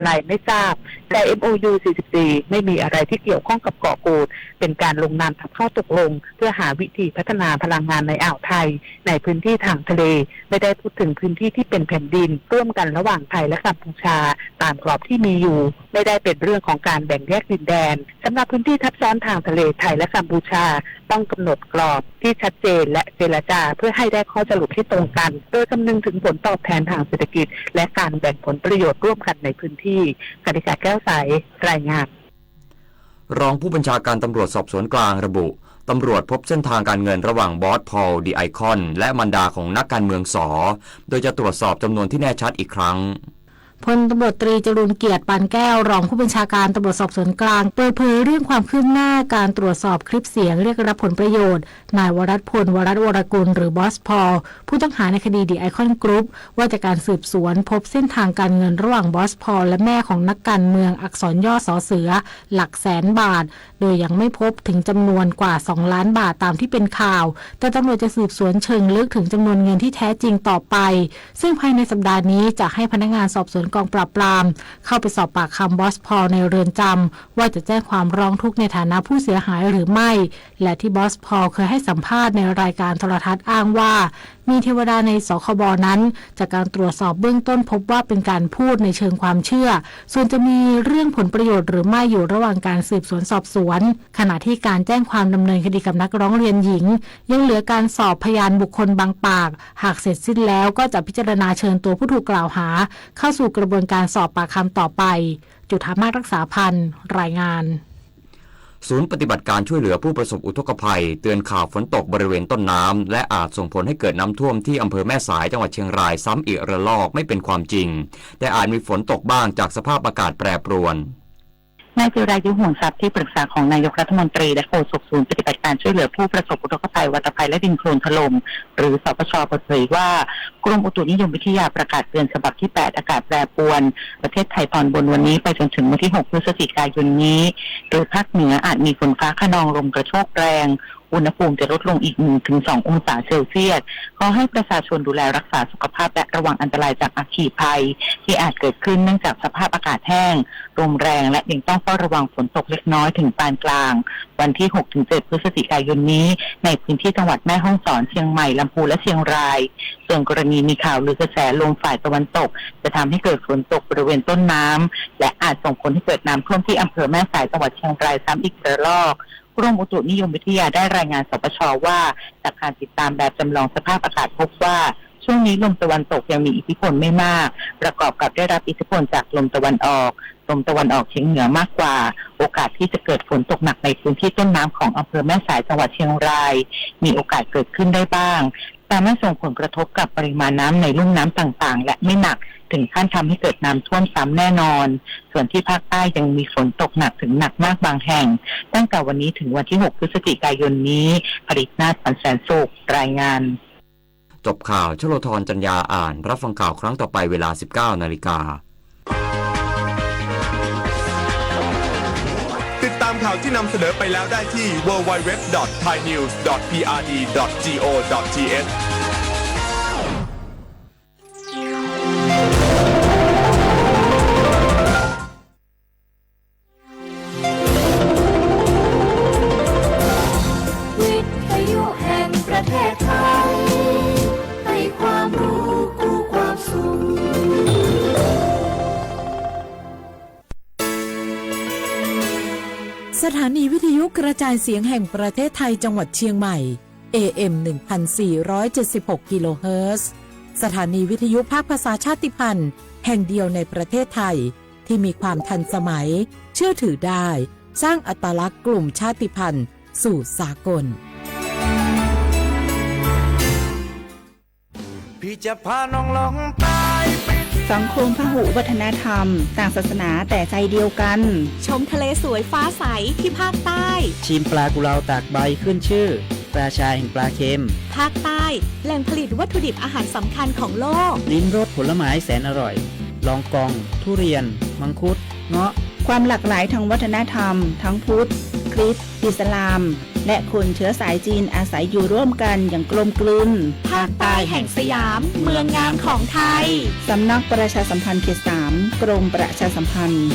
ลัยไม่ทราบ แต่ เอ็ม โอ ยู สี่สิบสี่ ไม่มีอะไรที่เกี่ยวข้องกับเกาะกูด เป็นการลงนามตามข้อตกลงเพื่อหาวิธีพัฒนาพลังงานในอ่าวไทย ในพื้นที่ทางทะเล ไม่ได้พูดถึงพื้นที่ที่เป็นแผ่นดินร่วมกันระหว่างไทยและกัมพูชา ตามกรอบที่มีอยู่ ไม่ได้เป็นเรื่องของการแบ่งแยกดินแดน สำหรับพื้นที่ทับซ้อนทางทะเลไทยและกัมพูชา ต้องกำหนดกรอบที่ชัดเจนและเจรจาเพื่อให้ได้ข้อสรุปที่ตรงกัน โดยคำนึงถึงผลตอบแทนทางเศรษฐกิจ และการแบ่งผลประโยชน์ร่วมกันในพื้นที่ กนิกา แก้วใส รายงาน รองผู้บัญชาการตำรวจสอบสวนกลางระบุ ตำรวจพบเส้นทางการเงินระหว่างบอสพอล ดีไอคอน และมารดาของนักการเมืองส โดยจะตรวจสอบจำนวนที่แน่ชัดอีกครั้ง พลตำรวจตรีจรูญเกียรติ ปานแก้ว รองผู้บัญชาการตำรวจสอบสวนกลาง เปิดเผยเรื่องความคืบหน้าการตรวจสอบคลิปเสียงเรียกรับผลประโยชน์ นายวรัตน์พล วรัตน์วรกุล หรือบอสพอล ผู้ต้องหาในคดี ดีไอคอนกรุ๊ป ว่าจากการสืบสวนพบเส้นทางการเงินระหว่างบอสพอลและแม่ของนักการเมืองอักษรย่อสอเสือ หลักแสนบาท โดยยังไม่พบถึงจำนวนกว่า สองล้านบาทตามที่เป็นข่าว แต่ตำรวจจะสืบสวนเชิงลึกถึงจำนวนเงินที่แท้จริงต่อไป ซึ่งภายในสัปดาห์นี้จะให้พนักงานสอบสวนกองปราบปราม เข้าไปสอบปากคำบอสพอลในเรือนจำ ว่าจะแจ้งความร้องทุกข์ในฐานะผู้เสียหายหรือไม่ และที่บอสพอลเคยให้สัมภาษณ์ในรายการโทรทัศน์อ้างว่า มีเทวดาใน สคบ นั้น จากการตรวจสอบเบื้องต้นพบว่าเป็นการพูดในเชิงความเชื่อ ส่วนจะมีเรื่องผลประโยชน์หรือไม่อยู่ระหว่างการสืบสวนสอบสวน ขณะที่การแจ้งความดำเนินคดีกับนักร้องเรียนหญิง ยังเหลือการสอบพยานบุคคลบางปาก หากเสร็จสิ้นแล้วก็จะพิจารณาเชิญตัวผู้ถูกกล่าวหา เข้าสู่กระบวนการสอบปากคำต่อไป จุฑามาศ รักษาพันธ์ รายงาน ศูนย์ปฏิบัติการช่วยเหลือผู้ประสบอุทกภัยเตือนข่าวฝนตกบริเวณต้นน้ำและอาจส่งผลให้เกิดน้ำท่วมที่อำเภอแม่สายจังหวัดเชียงรายซ้ำอีกระลอกไม่เป็นความจริง แต่อาจมีฝนตกบ้างจากสภาพอากาศแปรปรวน นายจิรายุ หงส์ทรัพย์ ที่ปรึกษาของนายกรัฐมนตรีและโฆษกศูนย์ปฏิบัติการช่วยเหลือผู้ประสบอุทกภัยวาตภัยและดินโคลนถล่ม หรือ สปช เปิดเผยว่า กรมอุตุนิยมวิทยาประกาศเตือนฉบับที่ แปด อากาศแปรปรวน ประเทศไทยตอนบนวันนี้ไปจนถึงวันที่ หก พฤศจิกายนนี้ โดยภาคเหนืออาจมีฝนฟ้าคะนองลมกระโชกแรง อุณหภูมิจะลดลงอีก หนึ่งถึงสอง องศาเซลเซียส ขอให้ประชาชนดูแลรักษาสุขภาพและระวังอันตรายจากอัคคีภัย ที่อาจเกิดขึ้นเนื่องจากสภาพอากาศแห้ง ลมแรง และยังต้องเฝ้าระวังฝนตกเล็กน้อยถึงปานกลาง วันที่ หกถึงเจ็ด พฤศจิกายนนี้ ในพื้นที่จังหวัดแม่ฮ่องสอน เชียงใหม่ ลำพูน และเชียงราย ส่วนกรณีมีข่าวลือกระแสลมฝ่ายตะวันตก จะทำให้เกิดฝนตกบริเวณต้นน้ำ และอาจส่งผลให้เกิดน้ำท่วมที่อำเภอแม่สาย จังหวัดเชียงรายซ้ำอีกระลอก กรมอุตุนิยมวิทยาได้รายงาน สปช ว่า จากการติดตามแบบจำลองสภาพอากาศพบว่า ช่วงนี้ลมตะวันตกยังมีอิทธิพลไม่มาก ประกอบกับได้รับอิทธิพลจากลมตะวันออก ลมตะวันออกเฉียงเหนือมากกว่า โอกาสที่จะเกิดฝนตกหนักในพื้นที่ต้นน้ำของอำเภอแม่สาย จังหวัดเชียงราย มีโอกาสเกิดขึ้นได้บ้าง แต่ไม่ส่งผลกระทบกับปริมาณน้ำในลุ่มน้ำต่างๆ และไม่หนักถึงขั้นทำให้เกิดน้ำท่วมซ้ำแน่นอน ส่วนที่ภาคใต้ยังมีฝนตกหนักถึงหนักมากบางแห่ง ตั้งแต่วันนี้ถึงวันที่ หก พฤศจิกายนนี้ ผลิตนาถ สันแสนสุข รายงาน จบข่าว ชโลธร จันยาอ่าน รับฟังข่าวครั้งต่อไปเวลา สิบเก้านาฬิกา ติดตามข่าวที่นำเสนอไปแล้วได้ที่ ดับเบิลยู ดับเบิลยู ดับเบิลยู ดอท ไทยนิวส์ ดอท พีอาร์ดี ดอท จี โอ ดอท ที เอช วิทยุแห่งประเทศไทย ให้ความรู้คู่ความสุข สถานีวิทยุกระจายเสียงแห่งประเทศไทยจังหวัดเชียงใหม่ เอ เอ็ม หนึ่งพันสี่ร้อยเจ็ดสิบหก กิโลเฮิรตซ์ สถานีวิทยุภาคภาษาชาติพันธุ์แห่งเดียวในประเทศไทย ที่มีความทันสมัย เชื่อถือได้ สร้างอัตลักษณ์กลุ่มชาติพันธุ์สู่สากล พี่จะพาน้องลองใต้ไป สังคมพหุวัฒนธรรม ต่างศาสนาแต่ใจเดียวกัน ชมทะเลสวยฟ้าใสที่ภาคใต้ ชิมปลากุเลาตากใบขึ้นชื่อ ราชาแห่งปลาเค็ม ภาคใต้ แหล่งผลิตวัตถุดิบอาหารสำคัญของโลก ลิ้มรสผลไม้แสนอร่อย ลองกอง ทุเรียน มังคุด เงาะ ความหลากหลายทางวัฒนธรรม ทั้งพุทธ คริสต์ อิสลาม และคนเชื้อสายจีนอาศัยอยู่ร่วมกันอย่างกลมกลืน ภาคใต้แห่งสยาม เมืองงามของไทย สำนักประชาสัมพันธ์เขตสาม กรมประชาสัมพันธ์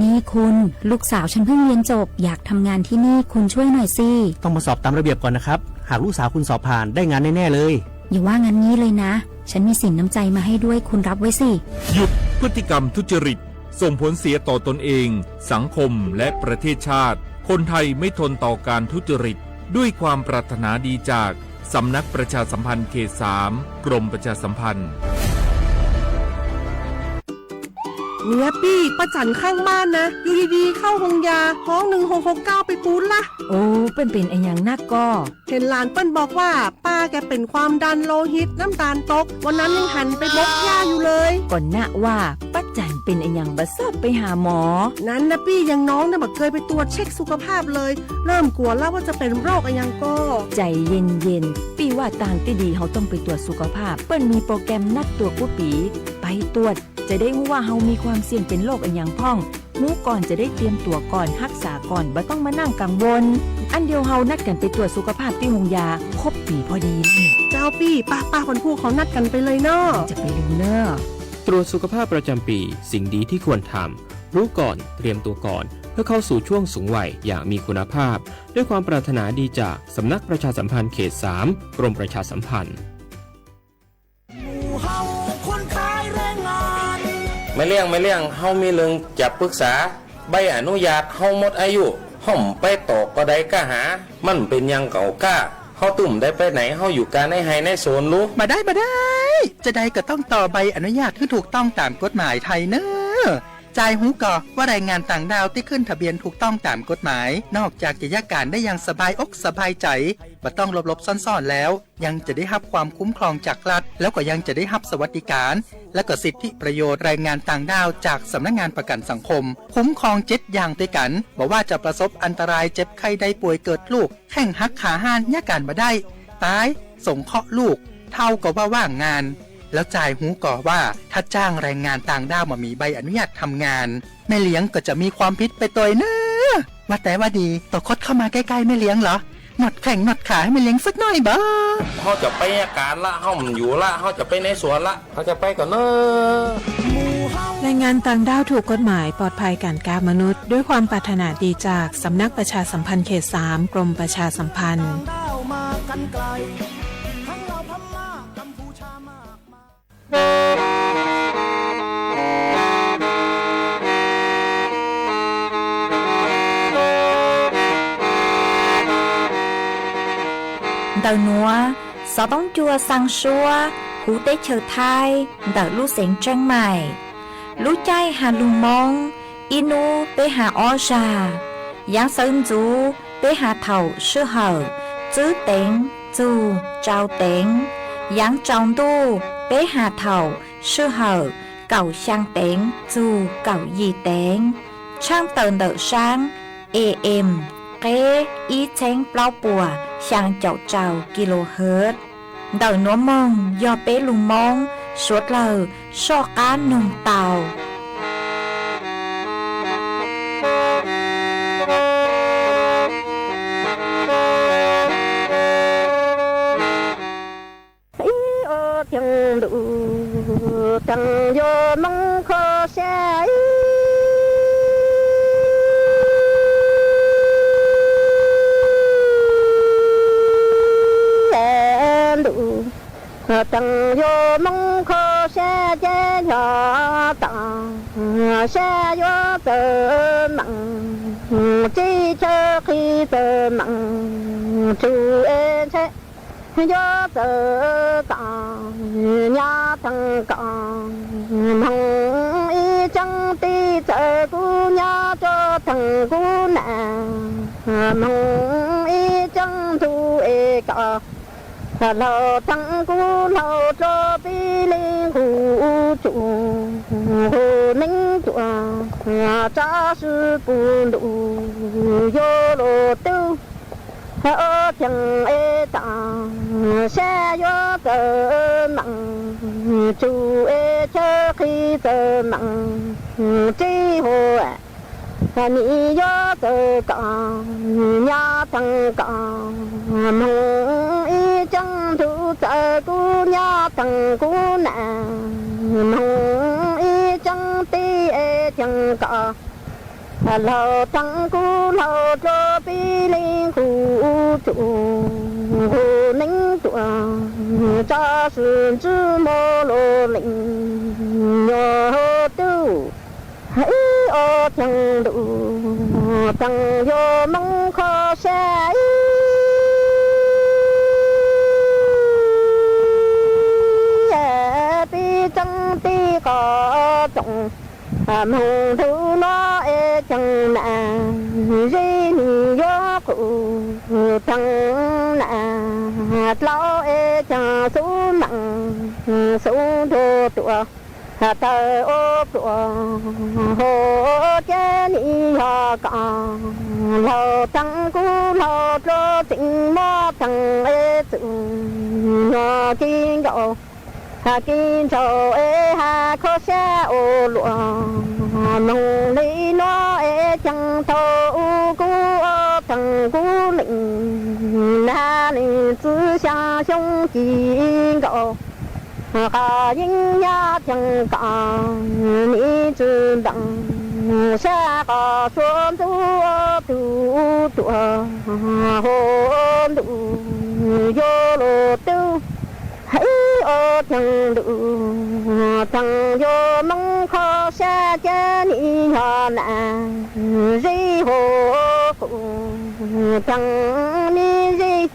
นี่คุณ ลูกสาวฉันเพิ่งเรียนจบ อยากทำงานที่นี่ คุณช่วยหน่อยสิ ต้องมาสอบตามระเบียบก่อนนะครับ หากลูกสาวคุณสอบผ่านได้งานแน่ๆเลย อย่าว่างั้นงี้เลยนะ ฉันมีสินน้ำใจมาให้ด้วย คุณรับไว้สิ หยุดพฤติกรรมทุจริต ส่งผลเสียต่อตนเอง สังคม และประเทศชาติ คนไทยไม่ทนต่อการทุจริต ด้วยความปรารถนาดีจากสำนักประชาสัมพันธ์เขตสาม กรมประชาสัมพันธ์ เนี่ยปี้ ป้าจั๋นข้างบ้านนะ อยู่ดีๆ เข้าโฮงยา ฮ้อง หนึ่งหกหกเก้า ไปปู๊ดละ โอ้ เปิ้นเป๋นอะหยังนักก่อ เห็นหลานเปิ้นบอกว่า ป้าแกเป็นความดันโลหิต น้ำตาลตก วันนั้นยังหันไปบกหญ้าอยู่เลย ก่อนนะว่า ป้าจั๋นเป๋นอะหยังบ่ซอบไปหาหมอ นั้นนะปี้ ยังน้องเนี่ยบ่เกยไปตรวจเช็คสุขภาพเลย เริ่มกลัวแล้วว่าจะเป็นโรคอะหยังก่อ ใจเย็นๆ ปี้ว่าตางตี้ดีเฮาต้องไปตรวจสุขภาพ เปิ้นมีโปรแกรมนัดตรวจกู้ปี๋ ไปตรวจ จะได้ฮู้ว่าเฮามีความเสี่ยงเป็นโรคอะหยังพ่อง ฮู้ก่อนจะได้เตรียมตั๋วก่อน ฮักษาก่อน บ่ต้องมานั่งกังวล อันเดียวเฮานัดกั๋นไปตรวจสุขภาพตี้โฮงยา ครบปี๋พอดี เจ้าปี้ ป้าๆ วันพูกเขานัดกั๋นไปเลยเนาะ จะไปลืมเน่อ ตรวจสุขภาพประจำปี สิ่งดีที่ควรทำ รู้ก่อน เตรียมตัวก่อน เพื่อเข้าสู่ช่วงสูงวัยอย่างมีคุณภาพ ด้วยความปรารถนาดีจากสำนักประชาสัมพันธ์เขตสาม กรมประชาสัมพันธ์ ไม่เลี่ยง ไม่เลี่ยง เฮามีเรื่องจะปรึกษา ใบอนุญาตเฮาหมดอายุ เฮาไปต่อก็ได้ก้าหา มันเป็นอย่างเก่าก้า เฮาตุ้มได้ไปไหน เฮาอยู่กาในไฮ่ในสวนลู บ่ได้ บ่ได้ จะใดก็ต้องต่อใบอนุญาตให้ถูกต้องตามกฎหมายไทยเนอะ จายฮู้ก่อว่าแรงงานต่างด้าวที่ขึ้นทะเบียนถูกต้องตามกฎหมาย นอกจากจะยะก๋านได้อย่างสบายอกสบายใจ บ่ต้องหลบๆ ซ่อนๆ แล้ว ยังจะได้ฮับความคุ้มครองจากรัฐ แล้วก็ยังจะได้ฮับสวัสดิการ และก็สิทธิประโยชน์แรงงานต่างด้าวจากสำนักงานประกันสังคม คุ้มครองเจ็ดอย่างด้วยกัน บ่ว่าจะประสบอันตราย เจ็บไข้ได้ป่วย เกิดลูก แข้งหักขาห้าน ยะก๋านบ่ได้ ตาย สงเคราะห์ลูก เฒ่าก็ว่าว่างงาน แล้วจายฮู้ก่อว่า ถ้าจ้างแรงงานต่างด้าวบ่มีใบอนุญาตทำงาน แม่เลี้ยงก็จะมีความผิดไปตวยเนอะ ว่าแต่ว่าดี โตคดเข้ามาใกล้ๆ แม่เลี้ยงเหรอ นวดแข้งนวดขาให้แม่เลี้ยงสักหน่อยบ่ เฮาจะไปยะก๋านละ เฮาบ่อยู่ละ เฮาจะไปในสวนละ เฮาจะไปก่อนเนอะ แรงงานต่างด้าวถูกกฎหมาย ปลอดภัยการค้ามนุษย์ ด้วยความปรารถนาดีจากสำนักประชาสัมพันธ์เขตสาม กรมประชาสัมพันธ์ Ntawm nuav, xov tooj cua xaa suab huv teb chaws Thaib ntawm lub xeev Tsheeb Maim. Lub caij has lug Moob, ib nub peb has ob zag. Yaav sawv ntxuv peb has thaum sij hawm tswb teev txug tsau teev. Yaav tsaus ntuj peb has thaum sij hawm kaum xyaa teev txug kaum yim teev. Tshaaj tawm ntawm saab A M, qeb ib txheeb plaub puas xyaa caum rau kilohertz. Ntawm nuav moog yog peb lug Moob suav dlawg soj qaab noog tau. Ib ob tiag ntuj, taag yuav Moob kho sab ib ntuj, taag yuav Moob kho sab ceg nyo taag, sab yuav txawv meem, teb chaws qhib txawv meem, tsuj ntshai yuav txawv taag, nyab taag kaam moog ib tsaab teb txawv kuv nyab, tso taag kuv nam moog ib tsaab ntug es kaam laug taag kuv laug, tso peb leeg kuv tsuj kuv neeb cuam, tsab swb puv ntuj yuav luag tub. Ob cheem es tam sab yuav txawm meem, tsuj es chaw qhib txawm meem, tsis hu nim yuav txawm kom nyab theej kom, moog ib tseeb ntuj txawm kuv nyab theej kuv nam, moog ib tseeb tij es theej kom, laug theej kuv laug dlua pib leej qhus txuj, qhus neeb tuaj tso swm ntswb muaj lug leej nyuag tub. Ib ob cheej ntuj theej yuav moog kho sab ib, pib tseeb tij qhov tsoom, moog ntuj nuav es cheej nam, zeb nim yuav qus theej nam, dlau es cheej xub meem xub nrug tuaj, tawg ua pluas hua, ces nim yog kom laug theej kuv laug dlua tseem muab theej es txwm nyuag kis nkaus, kis ntsauv es has kho sab ua luaj, moog li nuav es cheej thaum u kuv ob theej kuv leej, nag leej txwv xyaa xyoo ci nkaus, qhov yeeb nyab cheej kom nim tsi npeem, sab qhov suav ntxub ua tug tuaj hua ntuj yuav lug tub. Ib ob cheej ntuj theej yuav moog kho sab ces nim yog nam, zeb hua qus theej nim zeb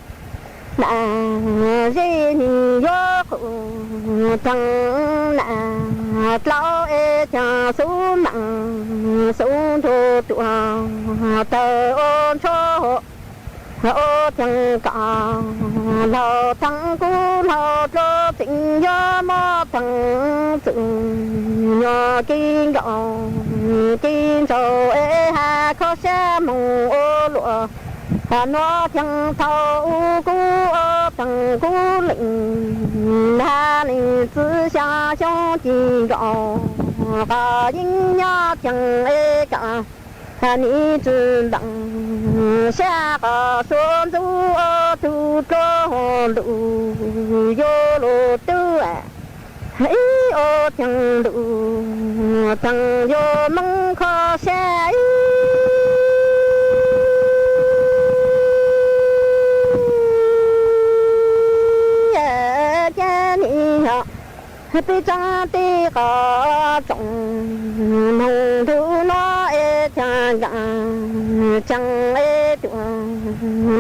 nam, zeb nim yuav qus theej nam, dlau es cheej xub meem xub nrug tuaj, tawg ua ntshuab hua, ua cheej kom laug theej kuv laug dlua tseem yuav muab theej txwm nyuag kis nkaus, kis ntsauv es has kho sab moog ua luaj, nuav cheej thaum u kuv ob theej kuv leej, nag leej txwv xyaa xyoo ci nkaus, qhov yeeb nyab cheej es kom nim tsi npeem, sab qhov suav ntxub ua tug tuaj hua ntuj yuav lug tub. Ib ob cheej ntuj theej yuav moog kho sab ib, ces nim yog peb tseeb tij qhov tsoom, moog ntuj nuav es cheej nkaam, cheej es tuaj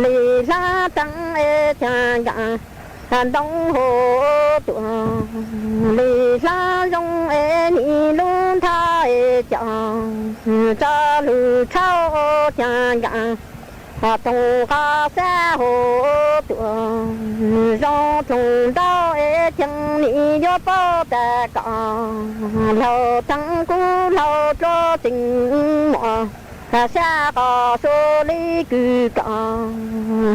li hlab teeb es cheej nkaam, ntoo hua tuaj li hlab zoo es nim lub nthab es cov, tso lug tshauv es cheej nkaam, toog qhov xab hua tuaj zoo dloog ntau es cheej nim yuav paub tas kom laug theej kuv laug dlua tseem muaj, sab qhov suav li kws kom,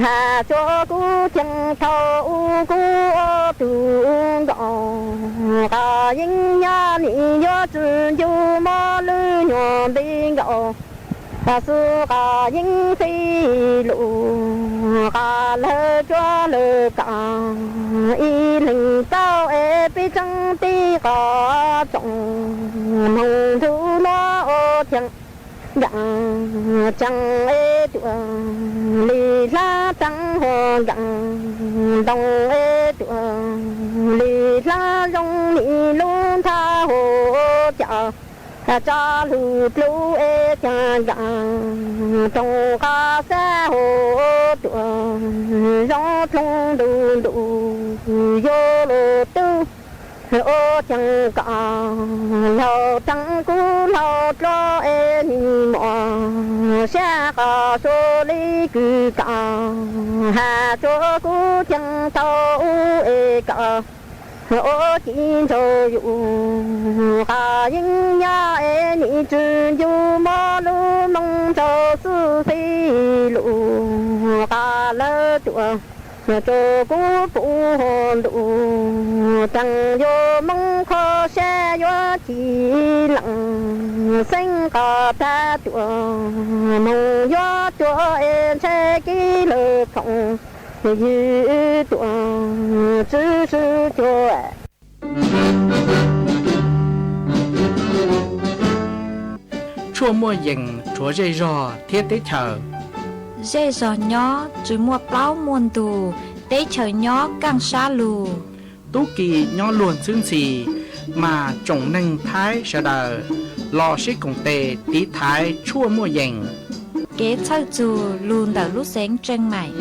has tsuav kuv cheej thaum u kuv ob tug nkaus, qhov yeeb nyab nim yuav tsi ncu muab lub nyuag nti nkaus, xwb qhov yeeb fij lug, qhov lawv tsuab lawv kom, ib leeg paub es peb tseeb tij qhov tsoom, moog ntuj nuav ua cheej nkaam, cheej es tuaj li hlab teeb hua nkaam, ntoo es tuaj li hlab zoo nim lub nthab hua cov, tso lug dlua es cheej nkaam, toog qhov xab hua tuaj zoo dloog ntu ntu yuav lug tub. Ua cheej kom laug theej kuv laug dlua es nim muaj, sab qhov suav li kws kom, has tsuav kuv cheej thaum u es kom Ua ci ntsaug yus qas yeeb nyab es nim tsw ncu mob lub mooj ntsau xwb xij lus qas lawv tuaj tso kuv puv ntuj tees yuav moob kho siab yuav ci lees xeeb qas tag tuaj moog yuav tuaj es ntshai kib lawv phoom ywg tuaj tswv swb cuag. Tshuaj muaj yees rhuav zej zog thiab teb chaws. Zej zog nyob tsis muaj plaub muaj ntug, teb chaws nyob kaaj sab lug. Tub ki nyob luag ntxhwb ntxhi, mas tsoom neeg Thaib sawv daws los sib koom tes tiv thaiv tshuaj muaj yees. Kev txhawj txug lug ntawm lub xeev Tseej Maim.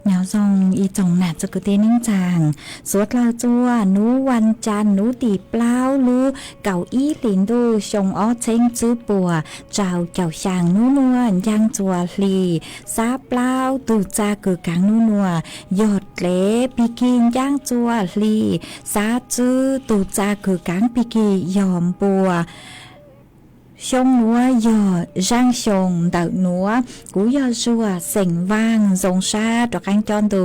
Nyob zoo ib tsoom nam txiv kwv tij neej tsaa, suav dlawg txua nuav vas cas nuav tim plaub lub kaum ib hlis ntuj xyoo ob txheeb tsib puas rau caum xyaa nub nuav ncaaj txua hli xab plaub tug txag kws kaav nub nuav yog dlev pig kig ncaaj txua hli xab tswb tug txag kws kaav pig kig yog npua. Xyoo nuav yog zaaj xyoo ntawm nuav, kuv yog Zuag xeem Vaaj zoo sab rov qaab coj ntu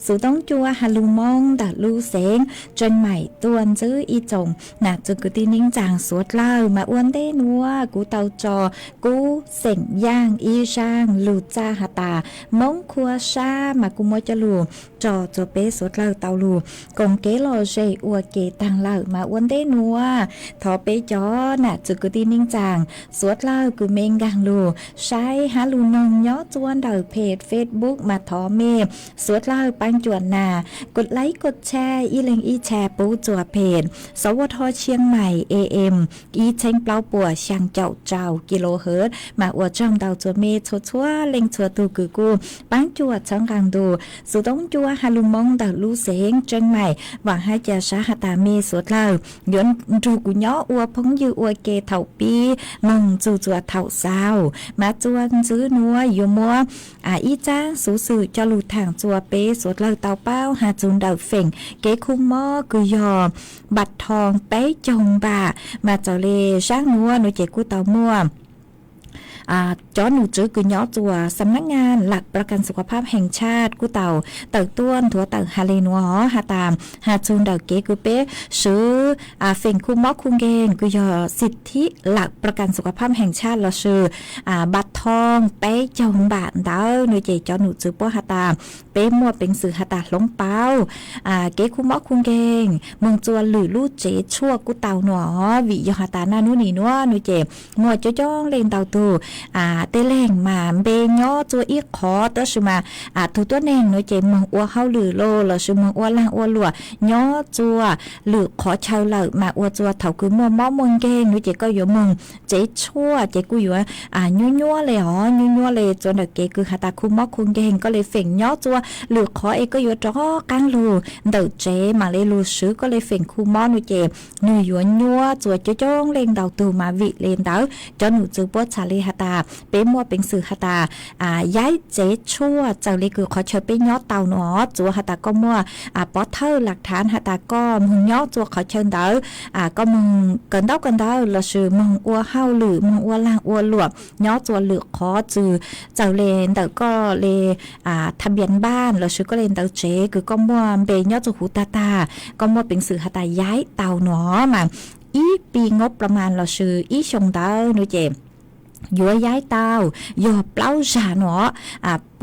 xuv toob cua has lug Moob ntawm lub xeev Tseej Maim tuaj ntsib ib tsoom nam txiv kwv tij neej tsaa suav dlawg mas ua ntej nuav kuv tau tso kuv xeem Yaaj ib zaaj lug txag has tas Moob khua sab mas kuv muab coj lug tso txug peb suav dlawg tau lug koom kev lom zem ua ke taag lawm mas ua ntej nuav thov peb cov nam txiv kwv tij neej tsaa suav dlawg kws mej nkaag lug saib hab lug noog nyob txua ntawm peg Facebook mas thov mej suav dlawg paab cuam nas kos laib kos tshaj ib leeg ib tshaj pub txua peg sov ua dho Tshiab Mais A M ib txheeb plaub puas xyaa caum rau kilohertz mas ua tsaug ntau txua mej txhua txhua leej txhua tug kws kuj paab cuam txhawb nqaa ntu xuv toob cua has lug Moob ntawm lub xeev Tseej Maim. Vaam hab ca sab has tas mej suav dlawg yuav nrug kuv nyob ua phooj ywg ua ke thaum pib moog txug txua thaum xaus mas txua ntswb nuav yuav muab ib txaab xuv xwm coj lug thaam txua peb suav dlawg tau paub has txug ntawm feem kev khu mob kws yog npam thoo peb caug npam mas txawm le zaaj nuav nuav ces kuj tau muaj cov num tswv kws nyob txua xam nab ngaa lam pra kas xu khas phab heev tshaj kuj tau tawm tuaj nthuav tawm has le nuav has tas has txug ntawm kev kws peb swv feem khu mob khu nkeeg kws yog xim thib lam pra kas xu khas phab heev tshaj lossis npam thoo peb caug npam ntawd nuav ces cov num tswv puab has tas peb muaj peev xwm has tas hloov pauv kev khu mob khu nkeeg moog txua lwm lub tsev tshuaj kuj tau nuav. Vim yog has tas naj nub nim nuav nuav ces muaj coob coob leej ntau tug tej leeg mas npe nyob txua ib qhov tab sis mas tug tuab neeg nuav ces moog ua hauj lwm los lossis moog ua laag ua luam nyob txua lwm qhov chaw lawm mas ua txua thaum kws muaj mob muaj nkeeg nuav ces koj yuav moog tsev tshuaj ces kuj yuav nyuab nyuab le os, nyuab nyuab le txua ntawm kev kws has tas khu mob khu nkeeg koj le feem nyob txua lwm qhov es koj yuav rov qaab lug ntawm tsev maam le lug swv koj le feem khu mob nuav ces nwg yuav nyuab txua coob coob leej ntau tug mas vim le ntawd cov num tswv puab txhaj le has tas peb muaj peev xwm has tas yaib tsev tshuaj txawm li kws qhov chaw peb nyob tau no, tsuav has tas koj muaj pov thawj lam thav has tas koj moog nyob txua qhov chaw ntawd, koj moog kawm ntaub kawm ntawv lossis moog ua hauj lwm, moog ua laag ua luam nyob txua lwm qhov, txawm le ntawm koj le tha npias npaj lossis koj le ntawv tsev kws koj muaj npe nyob txua huv tag tag, koj muaj peev xwm has tas yaib tau no mas ib pi ngoob plas mas lossis ib xyoos ntawd no ces yuav yaib tau yog plaub zag no.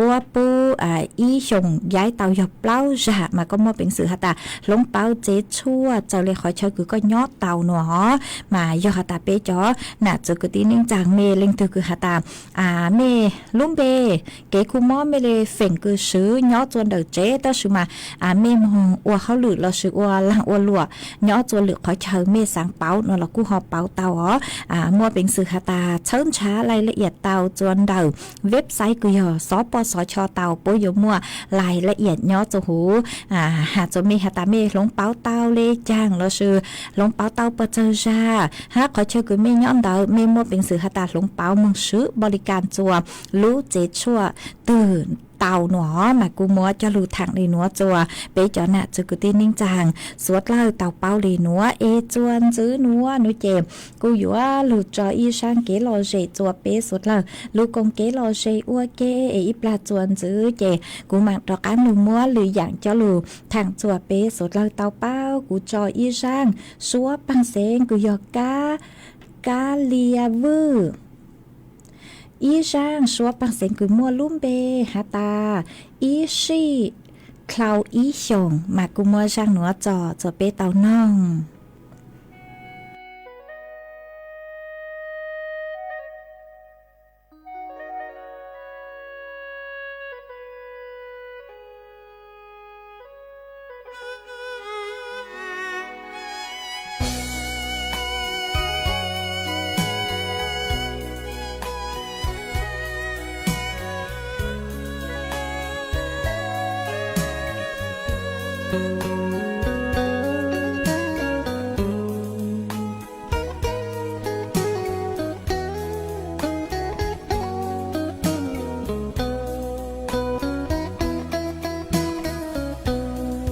Puab pub ib xyoos yaib tau yog plaub zag mas koj muaj peev xwm has tas hloov pauv tsev tshuaj txawm le qhov chaw kws koj nyob tau no. Mas yog has tas peb cov nam txiv kwv tij neej tsaa mej leej twg kws has tas mej lub npe kev khu mob mej le feem kws swv nyob txua ntawm tsev tab sis mas mej moog ua hauj lwm lossis ua laag ua luam nyob txua lwm qhov chaw mej xaav pauv no los kuj ho pauv tau os. Muaj peev xwm has tas txhawb ntshav lais la iam tau txua ntawm website kws yog xob poj xov cho tau puab yuav muaj lais la iam nyob txua huv. Has txua mej has tas mej hloov pauv tau le caag lossis hloov pauv tau puas txawg zag hab qhov chaw kws mej nyob ntawd mej muaj peev xwm has tas hloov pauv moog swv npaum li kas txua lub tsev tshuaj twg tau no mas kuj muab coj lug thaam li nuav txua peb cov nam txiv kwv tij neej tsaa suav dlawg tau paub li nuav es txua ntxiv nuav nuav ces kuj yuav lug tso ib zaaj kev lom zem txua peb suav dlawg lug koom kev lom zem ua ke es ib plag txua ntxiv ces kuv maam rov qaab lug muab lwm yaam coj lug thaam txua peb suav dlawg tau paub. Kuv tso ib zaaj suab paag xeev kws yog kab, kab lia vwj. Ib zaaj suab paag xeev kws muaj lub npe has tas ib sij dlhau ib xyoos mas kuj muab zaaj nuav tso txua peb tau noog.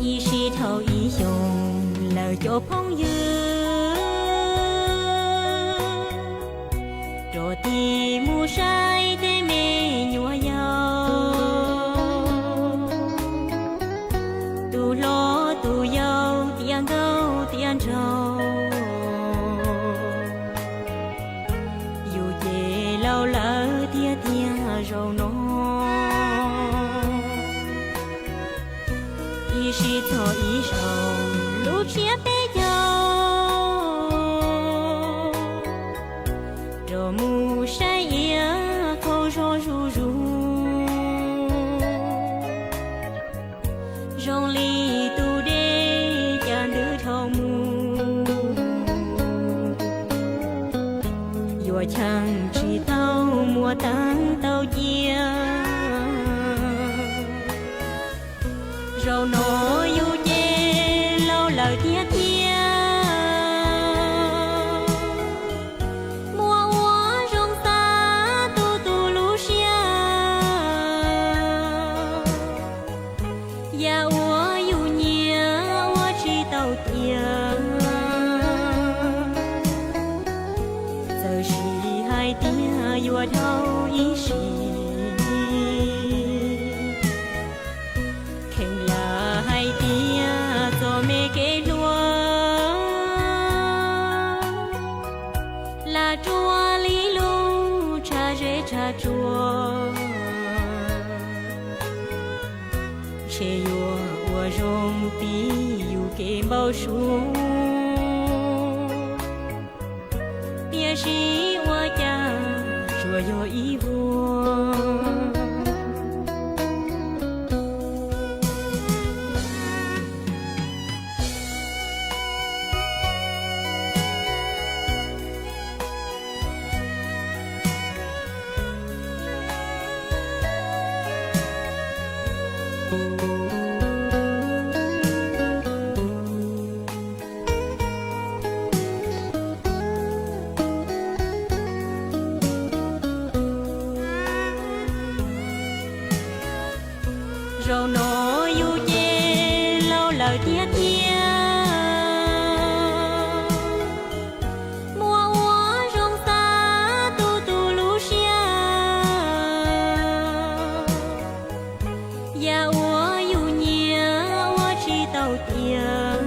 Ib sij dhau ib xyoos lawm cov phooj ywg, rov tig mus saib tej me nyuam yaus, tus hlob tus yau tiav nkauj tiav nraug, yus ces laus lawm tiag tiag zaum no. Ib sij txog ib zaug lub tsiab peb caug, rov mus saib iav qaug zog zuj zus, zoo li tus dej cas ntws dhau mus, yuav cheem tsis tau muaj teeb tau cia. Zaum no yus ces laus lawm tiag tiag, muaj ua zoo xav tu tu lub siab, yam uas yus nyiam ua tsis tau cia. Txawm sis hais tias yuav dhau ib sim, kheev lam hais tias txom me kev hluas, lam ruaj li lub tshav zeb tshav tsuas, ntshe yuav ua zoo pib yus kev npau suav. Tiam sis ua cas tsuas yog ib vuag Zaum no yus ces laus lawm tiag tiag, muaj ua zoo xav tu tu lub siab, yam uas yus nyiam ua tsis tau tiag.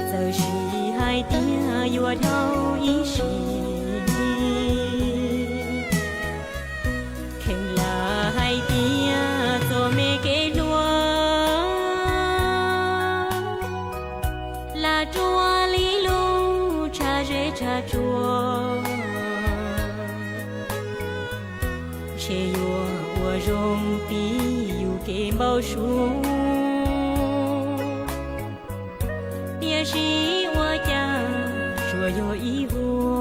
Txawm sis hais tias yuav dhau ib sim, kheev lam hais tias txuas me kev hluas, lam rua li lub tshav zeb tshav tsuag, ntshe yuav ua zoo pib yus kev npau suav, tiam sis ua cas tsuas yog ib vuag.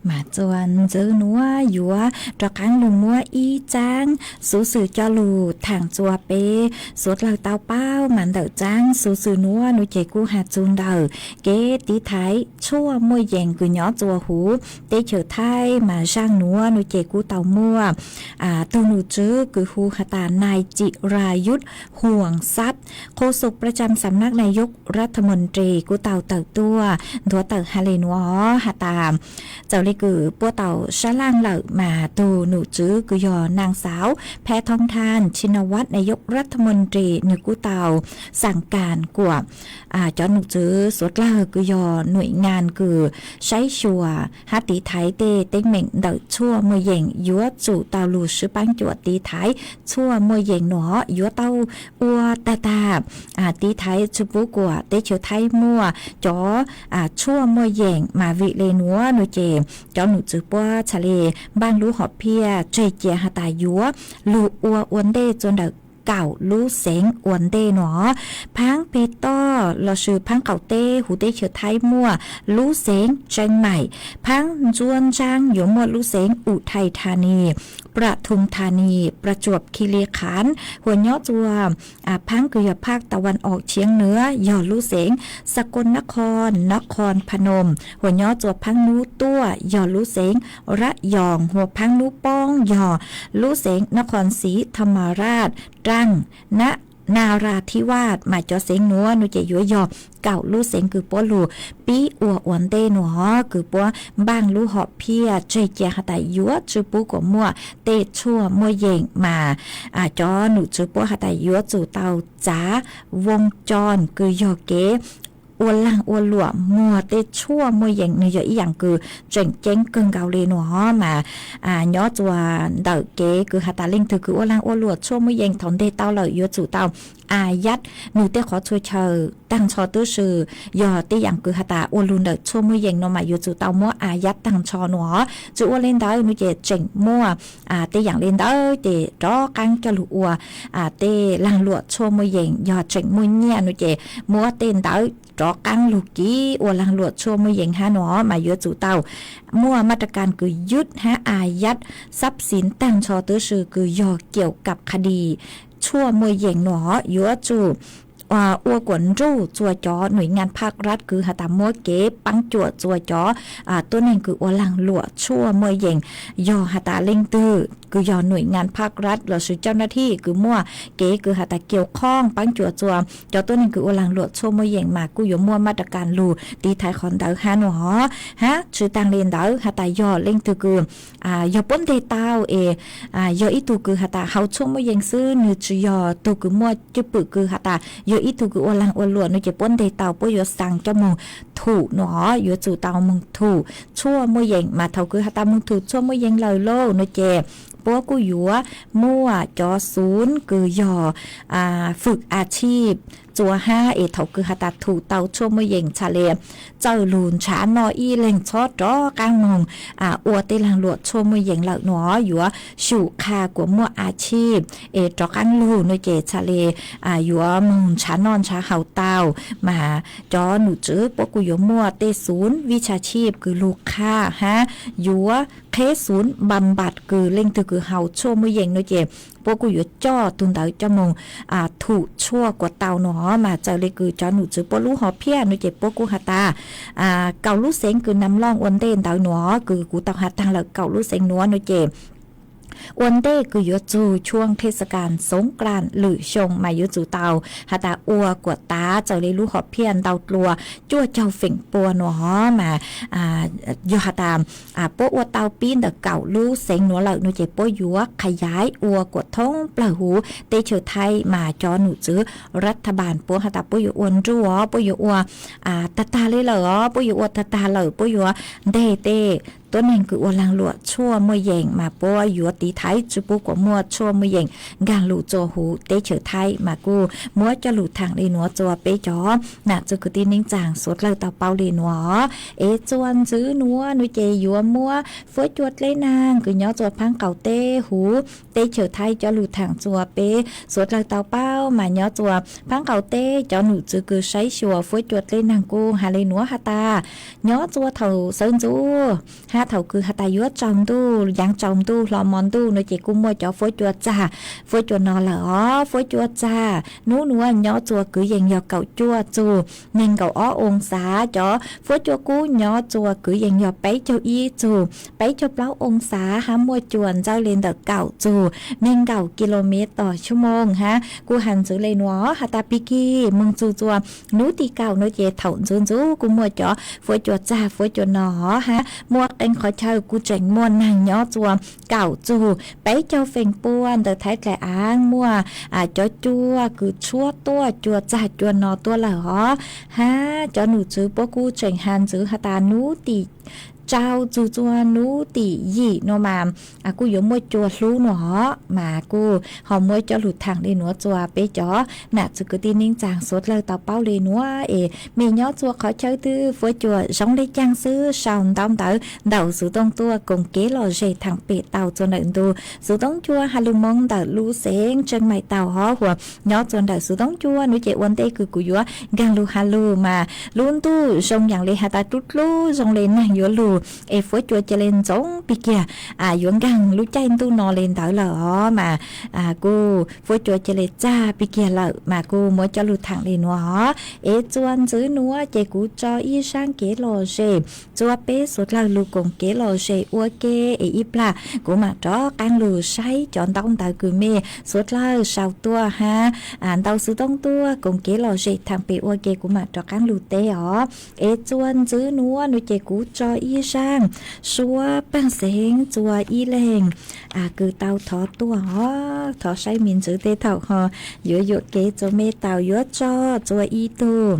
Mas txuas ntxiv nuav yuav rov qaab lug muab ib tsaab xuv xwm coj lug thaam txuas peb suav dlawg tau paub. Mas ntawm tsaab xuv xwm nuav nuav ces kuj has txug ntawm kev tiv thaiv tshuaj muaj yees kws nyob txuas huv teb chaws Thaib. Mas zaaj nuav nuav ces kuj tau muaj tug nom tswv kws hu has tas nai Tsiv Ras Yuj Huas Xab, khos xov pras tsam xam nab nai yug ras tha moos ris kuj tau tawm tuaj nthuav tawm has le nuav has tas, txawm le kws puab tau sab laaj lawm mas tug nom tswv kws yog naag xauv Phav Thoob Thaab Thim Nav Vaj nai yug ras tha moos ris nwg kuj tau xaam kaam kuas cov nom tswv suav dlawg kws yog nuim ngaa kws saib xyuas hab tiv thaiv tej teeb meem ntawm tshuaj muaj yees yuav tsum tau lug swb paab cuam tiv thaiv tshuaj muaj yees nuav yuav tau ua tag tag, tiv thaiv tsi pub kuas teb chaws Thaib muaj cov tshuaj muaj yees. Mas vim le nuav nuav ces cov nom tswv puab txhad le npaaj lub hom phiaj tseg cia has tas yuav lug ua ua ntej txug ntawm kaum lub xeev ua ntej nuav. Phaab peg toj lossis phaab qaum teb huv teb chaws Thaib muaj lub xeev Tseeb Maim, phaab ntsuab ntsaab yuav muaj lub xeev Us Thais Tha Nis, Pra Thum Tha Nis, Pra Tsuam Khi Li Khaav, huas nyob txua phaab kws yog phaj ta vaj os tshiab nuav yog lub xeev Sa Kos Nab Khon, Nab Khon Pha Noom, huas nyob txua phaab nub tuaj yog lub xeev Rab Yoos, huas phaab nub poob yog lub xeev Nab Khon Xiv Tha Ma Raj, Raaj, Nab, Na Ra Thi Vaj. Mas cov xeev nuav nuav ces yuav yog kaum lub xeev kws puab lug pib ua ua ntej nuav kws puab npaaj lub hom phiaj tseg cia has tas yuav tsi pub kuas muaj tej tshuaj muaj yees. Mas cov nom tswv puab has tas yuav tsum tau txav voos coos kws yog kev ua laag ua luam muag tej tshuaj muaj yees, nwg yog ib yaam kws tseem ceeb kawg nkaus le nuav. Mas nyob txua ntawm kev kws has tas leej twg kws ua laag ua luam tshuaj muaj yees thaum nteg tau lawm yuav tsum tau a yaj nwg tej qhov txhua chaw taag nrho tub si. Yog tej yaam kws has tas ua lug ntawm tshuaj muaj yees nuav mas yuav tsum tau muab a yaj taag nrho nuav. Tsi ua le ntawd nuav ces tseem muaj tej yaam le ntawd ces rov qaab coj lug ua tej laag luam tshuaj muaj yees. Yog tseem muaj nyiaj nuav ces muab tej ntawd rov qaab lug kiv ua laag luam tshuaj muaj yees hab nuav. Mas yuav tsum tau muaj maj ras kas kws yub hab a yaj xab xiv taag nrho tub si kws yog kiaum kam qha dis tshuaj muaj yees nuav yuav tsum ua kuas nruj txua cov nuim ngaa phaj raj kws has tas muab kev paab cuam txua cov tuab neeg kws ua laag luam tshuaj muaj yees. Yog has tas leej twg kws yog nuim ngaa phaj raj lossis caj nab thij kws muaj kev kws has tas kiav khooj paab cuam txua cov tuab neeg kws ua laag luam tshuaj muaj yees mas kuj yuav muaj maj ras kas lug tiv thaiv qhov ntawd hab nuav. Hab tsi taag le ntawd has tas yog leej twg kws yog puab nteg tau es yog ib tug kws has tas haus tshuaj muaj yees xwb, nwg tsi yog tug kws muaj cwj pwm kws has tas yog ib tug kws ua laag ua luam nuav ces puab nteg tau puab yuav xaa coj moog thum nuav, yuav tsum tau moog thum tshuaj muaj yees. Mas thaum kws has tas moog thum tshuaj muaj yees lawm lauj nuav ces puab kuj yuav muaj cov xuv kws yog fwm a tshij txuas hab es thaum kws has tas thum tau tshuaj muaj yees txhaj le txawj lug nrhav noj ib leeg txhob rov qaab moog ua tej laag luam tshuaj muaj yees lawm nua, yuav xyum qha kuas muaj a tshij es rov qaab lug nua ces txhaj le yuav moog nrhav noj nrhav haus tau. Mas cov num tswv puab kuj yuav muaj tej xuv vij tshaj tshij kws lug qha hab yuav qheb xuv npa npam kws leej twg kws haus tshuaj muaj yees nua ces puab kuj yuav coj tug ntawd coj moog thum tshuaj kuas tau nua. Mas txawm le kws cov num tswv puab lub hom phiaj nua ces puab kuj has tas kaum lub xeev kws nam looj ua ntej ntawd nua, kws kuv tau has taag lawm kaum lub xeev nua nua ces ua ntej kws yuav txug tshuaj thej xas kas xoov klas lwm xyoo mas yuav tsum tau has tas ua kuas tav txawm le lub hom phiaj ntau dlua cuaj caug feem pua nua mas yog has tas puab ua tau pib ntawm kaum lub xeev nua lawm nua ces puab yuav qha yaiv ua kuas thoob plawg huv teb chaws Thaib mas cov num tswv ras tha npas puab has tas puab yuav ua nruj os, puab yuav ua tag tag le lawm os, puab yuav ua tag tag lawm puab yuav nteg tej tuab neeg kws ua laag luam tshuaj muaj yees mas puab yuav tiv thaiv tsi pub kuas muaj tshuaj muaj yees nkaag lug tsua huv teb chaws Thaib mas kuj muab coj lug thaam le nuav tsua peb cov nam txiv kwv tij neej tsaa suav dlawg tau paub le nuav. Es tsua ntxwv nuav nua ces yuav muab fuab cua dleb naag kws nyob tsua phaab qaum teb huv teb chaws Thaib coj lug thaam tsua peb suav dlawg tau paub mas nyob tsua phaab qaum teb cov num tswv kws saib xyuas fuab cua dleb naag kuj has le nuav has tas nyob tsua thaum sawv ntxuv hab thaum kws has tas yuav tsaus ntuj yaav tsaus ntuj hlo mo ntuj nua ces kuj muaj cov fuab cua txag fuab cua no lawm os. Fuab cua txag nub nuav nyob tsua kwv yees yog kaum cuaj txug neeg nkaum ob oo xav, cov fuab cua kub nyob tsua kwv yees yog peb caug ib txug peb caug plaub oo xav hab muaj cua ntxawb le ntawm kaum txug neeg nkaum ki lo mev tog xyoo moog hab kuj has ntxwv le nuav has tas pig kig moog txug tsua nub tim kaum nua ces thaum ntxuv ntxuv kuj muaj cov fuab cua txag fuab cua no hab muaj qee qhov chaw kuj tseem muaj naag nyob tsua kaum txug peb caug feem pua ntawm Thaib dlaim aav muaj cov cua kws tshuab tuaj cua txag cua no tuaj lawm os. Hab cov num tswv puab kuj tseem has ntxwv has tas nub tim tsau txug tsua nub tim yim nua mas kuj yuav muaj cua hlub nua os mas kuj ho muab coj lug thaam le nuav tsua peb cov nam txiv kwv tij neej tsaa suav dlawg tau paub le nuav es mej nyob tsua qhov chaw twg fuab cua zoo le caag xwb sau ntaub ntawv ntaus xuv tooj tuaj koom kev lom zem thaam pem tau tsua ntawm ntu xuv tooj cua has lug moo ntawm lub xeev Tseej Maim tau hov huas nyob tsua ntawm xuv tooj cua nua ces ua ntej kws kuv yuav nkaag lug has lug mas lub ntuj zoo yaam le has tas dlub dlub zoo le naag yuav lug es fuab cua ca le ntxoov pig kiag yuav nkaag lub caij ntuj no le ntawd lawm os mas kuj fuab cua ca le txag pig kiag lawm mas kuj muab coj lug thaam le nuav os. Es tsua ntxwv nuav ces kuv tso ib zaaj kev lom zem tsua peb suav dlawg lug koom kev lom zem ua ke es ib plag kuv maam rov qaab lug saib cov ntaub ntawv kws mej suav dlawg sau tuaj hab ntaus xuv tooj tuaj koom kev lom zem thaam pem ua ke kuv maam rov qaab lug teb os. Es tsua ntxwv nuav nua ces kuv tso ib zaaj suab paag xeev tsua ib leeg kws tau thov tuaj os. Thov saib me ntxwv tej thaum ho yuav yuam kev tsua mej tau yuav tso tsua ib tug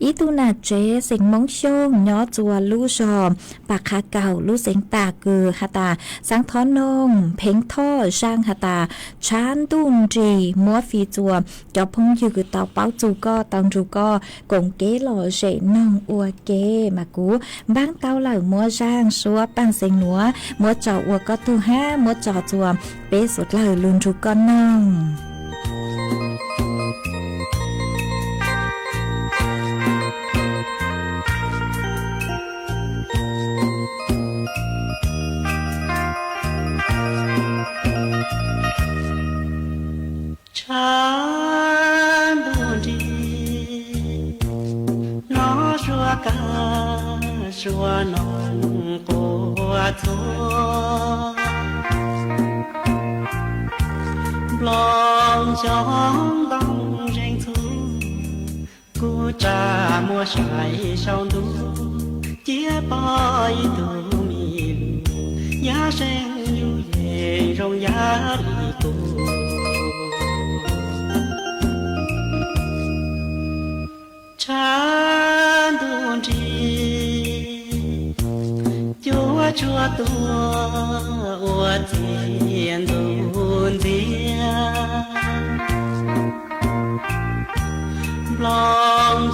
ib tug nam tsev xeem Moob Xyooj nyob tsua lub zog Pas Qha Kaum lub xeev tas kws has tas xaav thov noog pheev thoj zaaj has tas tshav ntuj nrig muab fij tsua cov phooj ywg kws tau paub txug koj tau nrug koj koom kev lom zem noog ua ke mas kuv npaab tau lawm muab zaaj suab paag xeev nuav muab tso ua koj tug hab muab tso tsua peb suav dlawg lug nrug koj noog. Tshav ntuj nrig, nov sua kag sua noog quas txhua, nplooj xyoob ntoo zeeg txhua, kuv tsa muaj sai sau ntuj, cia pom ib tug mi lug, yog zeeg yug yeej zoo yam li kuv. Tshav ntuj nrig, cuab tshuaj tuaj ua txiv ntuj ntxiag.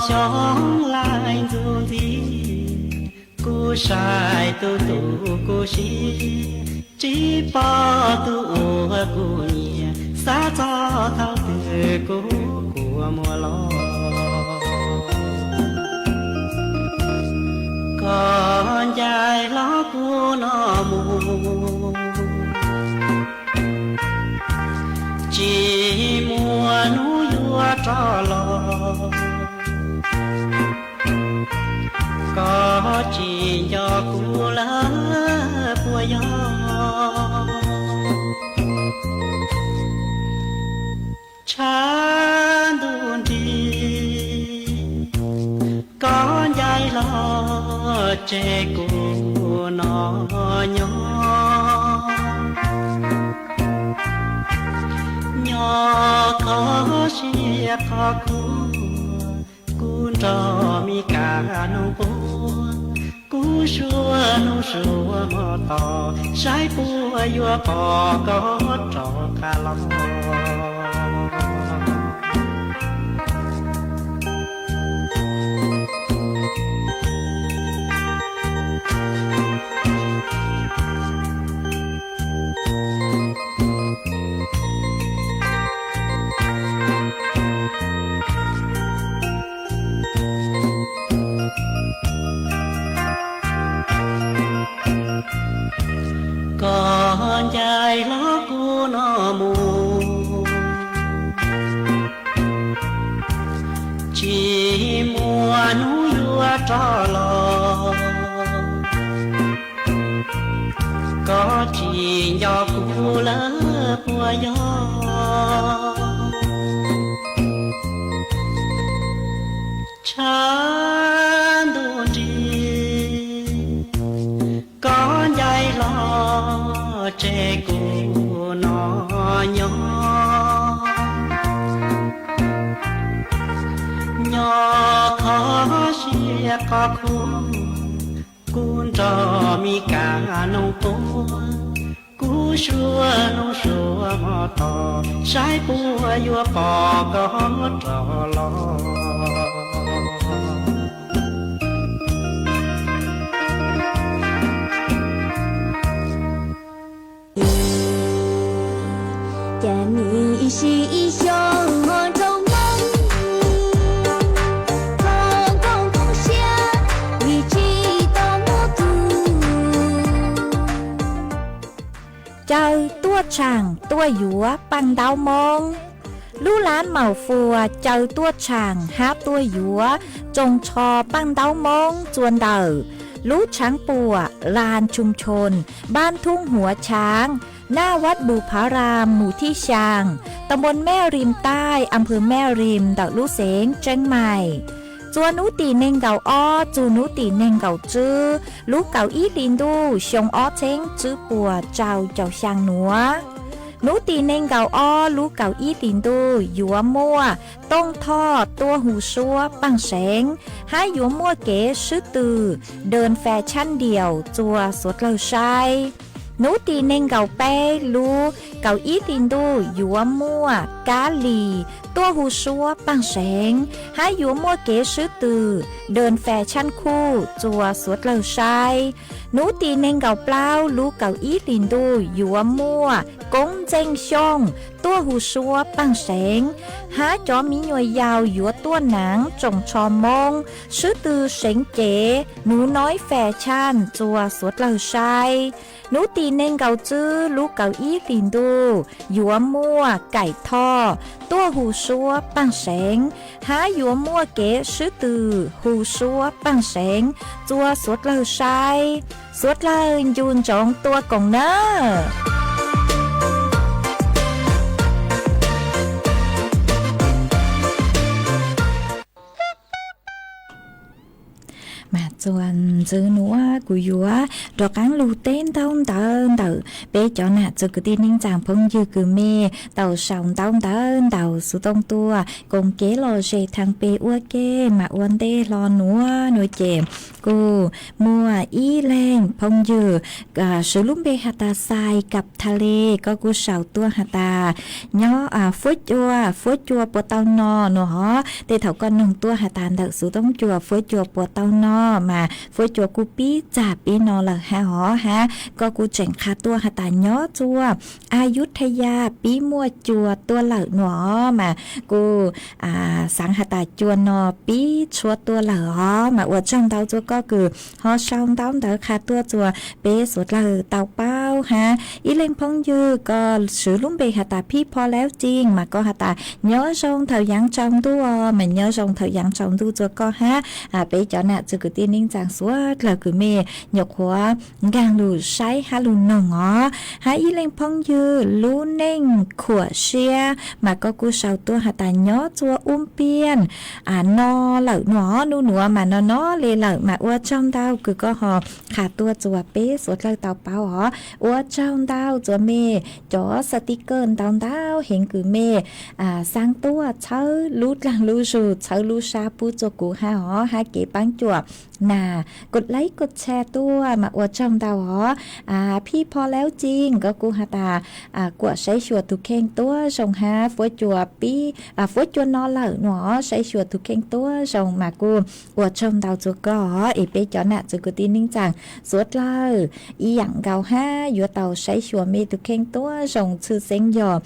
Xyoo laij ntxuv ntxiv, kuv saib tus tus kuv siv, tsis pom tus uas kuv nyiam, xav txog thaum twg kuv kuj muaj los. Koj ncaim hlo kuv no mus, tsis muaj hnub yuav rov los. Koj tsis nco kuv lawm puas yog? Tshav ntuj nrig, koj ncaim los tseg kuv no nyob. Nyob qhov siab qhov khuav, kuv nrog Mis Kas noog puab, kuv suav hnub suav hmo tos saib puas yuav pom koj rov qab los. Koj ncaim hlo kuv no mus, tsis muaj hnub yuav rov los. Koj tsis nco kuv lawm puas yog? Tshav ntuj nrig, koj ncaim los tseg kuv no nyob. Nyob qhov siab qhov khuav, kuv nrog Mis Kas noog puab, kuv suav hnub suav hmo tos saib puas yuav pom koj rov los. Cas nim ib sim ib xyoos ho nrog Hmoob, ho nkauj nkauj siab, vim tsis tau muaj tus caw tuaj tshaam tuaj yuav Paj Ntaub Moob. Lub lab Maum Fuas caw tuaj tshaam hab tuaj yuav tsoos tsho Paj Ntaub Moob txua ntawm lub Tshaav Puam Laj Tshum Tshoo, npab Thub Huav Tshaav, naj Vab Bus Phav Ram mus thib xyaa, tam npoo Maj Rim Taij, am phwv Maj Rim ntawm lub xeev Tseeb Maim. Txua nub tim neeg nkaum ob txug nub tim neeg nkaum tswb lub kaum ib hli ntuj xyoo ob txheeb tswb puas rau caum xyaa nuav. Nub tim neeg nkaum ob lub kaum ib hli ntuj yuav muaj Tooj Thoj tuaj hu suab Paaj Seev, hab yuav muaj kev swb tw Đơn Fe Chăn Điều txua suav dlawg saib. Nub tim neeg nkaum peb lub kaum ib hli ntuj yuav muaj Kab Lis tuaj hu suab Paaj Seev, hab yuav muaj kev swb tw Đơn Fe Chăn Khu txua suav dlawg saib. Nub tim neeg nkaum plaub lub kaum ib hlis ntuj yuav muaj Koob Ntxeej Xyooj tuaj hu suab Paaj Seev, hab cov miv nyuas yaus yuav tuaj naav tsoom tsho Moob swb tw seev cev Nub Noib Fe Chăn txua suav dlawg saib. Nub tim neeg nkaum tswb lub kaum ib hlis ntuj yuav muaj Kaim Thoj tuaj hu suab Paaj Seev, hab yuav muaj kev swb tw hu suab Paaj Seev txua suav dlawg saib. Suav dlawg ncu ntsoov tua koom nawb. Mas Txuas ntxiv nuav kuv yuav rov qaab lug teb ntaub ntawv ntawm peb cov nam txwv kwv tij neej tsaa phooj ywg kws mej tau sau ntaub ntawv ntaus xuv tooj tuaj koom kev lom zem thaam peg ua ke. Mas ua ntej hlo nuav nuav ces kuj muaj ib leeg phooj ywg swv lub npe has tas Xais Kab Tha Le, koj kuj sau tuaj has tas nyob Fuab Cua, Fuab Cua puas tau no nuav hov. Tej thaum koj noog tuaj has tas ntawm xuv tooj cua Fuab Cua puas tau no mas Fuab Cua kuj pib txag pib no lawm hab hov hab koj kuj tseem qha tuaj has tas nyob txuas Ayutthaya pib muaj cua tuaj lawm nuav mas kuj xaav has tas cua no pib tshuab tuaj lawm os. Mas ua tsaug ntau txuas koj kws ho sau ntaub ntawv qha tuaj txuas peb suav dlawg tau paub hab. Ib leeg phooj ywg koj swv lub npe has tas Phij Pho Laub Cin mas koj has tas nyob zoo thaum yaav tsaus ntuj os, mas nyob zoo thaum yaav tsaus ntuj txuas koj hab. Peb cov nam txwv kwv tij neej tsaa suav dlawg kws mej nyuam qhuav nkaag lug saib hab lug noog os. Hab ib leeg phooj ywg lub neej Khuam Siab mas koj kuj sau tuaj has tas nyob txuas Ub Piaj no lawm nuav, nub nuav mas no no le lawm mas ua tsaug ntau kws koj ho qha tuaj txuas peb suav dlawg tau paub os. Ua tsaug ntau txuas mej cov sticker ntau ntau heev kws mej xaa tuaj txhawb lub dlaag lub zug txhawb lub sab pub txuas kuv hab os hab kev paab cuam nas kod laib kod tshare tuaj mas ua tsaug ntau os. Phij Pho Laub Cin koj kuj has tas kuam saib xyuas tug kheej tuab zoo hab Fuab Cua pib, Fuab Cua no lawm nuav saib xyuas tug kheej tuab zoo mas kuj ua tsaug ntau txuas koj os. Es peb cov nam txwv kwv tij neej tsaa suav dlawg ib yaam nkaus hab yuav tau saib xyuas mej tug kheej tuab zoo tshwj xeeb yog